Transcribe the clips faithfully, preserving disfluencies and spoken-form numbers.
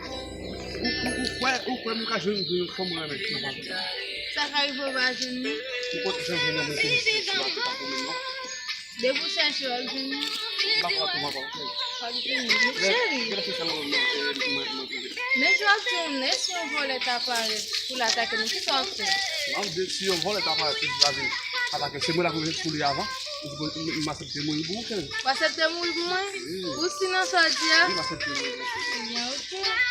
Ou, ou, ou kwè, ou kwè m ka jwenn, jwenn yon fanm mwen renmen nan Paris? Sa ka rive w pa jwenn li? Ou konn jan jwenn yon moun ki rive sou la, se pa pwoblèm, non. Depi w chèche, w ap jwenn li. M pa kwè pou m ap jwenn. W ap jwenn li. Men cheri. Men jan w ap di w, men si yon vòlè ta parèt pou l atake nou, kisa w ap fè? Non, si yon vòlè ta parèt pou l atake, se mwen la pou, pou li avan. M, m, m aksepte mouri pou ou, cheri. W aksepte mouri pou mwen? Wi. Ou si nan sa w di a? Wi, m aksepte mouri pou ou. Ebyen, oke.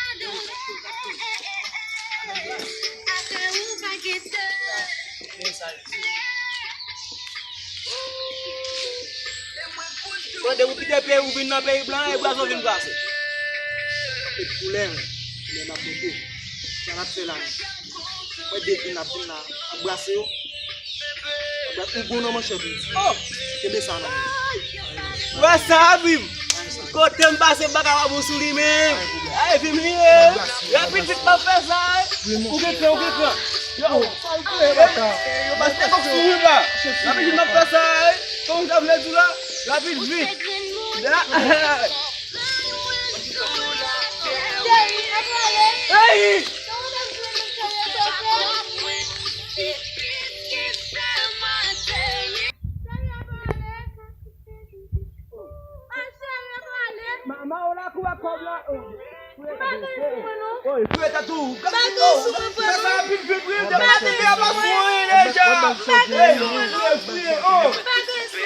Tande, ou kite peyi, ou vin nan peyi blan, e brase w vin brase. E koulè, koulè m ap mete. Sa n ap fè la menm? Mwen de vin ap vin la, ap brase yo. Ou bon nan manchè pou di. Oh! Kenbe sa nan men. Wè sa, Abim. Kote m pase, m pa ka pa bon sou li menm. Ay, fim li ye. Rapid vit m ap fè sa, eh. Ou gen kran, ou gen kran. Yo. Yo pa se kòk sou wi la. Rapid vit m ap fè sa, eh. Kòman sa vle di la? Rapid vit. Hey! Ma, ma, ou la kou ak kòb la. Oh. Oy, fouye tèt ou. Fè sa rapid vit, wi. Depi w ap fouye deja. Hey, fouye, fouye, oh.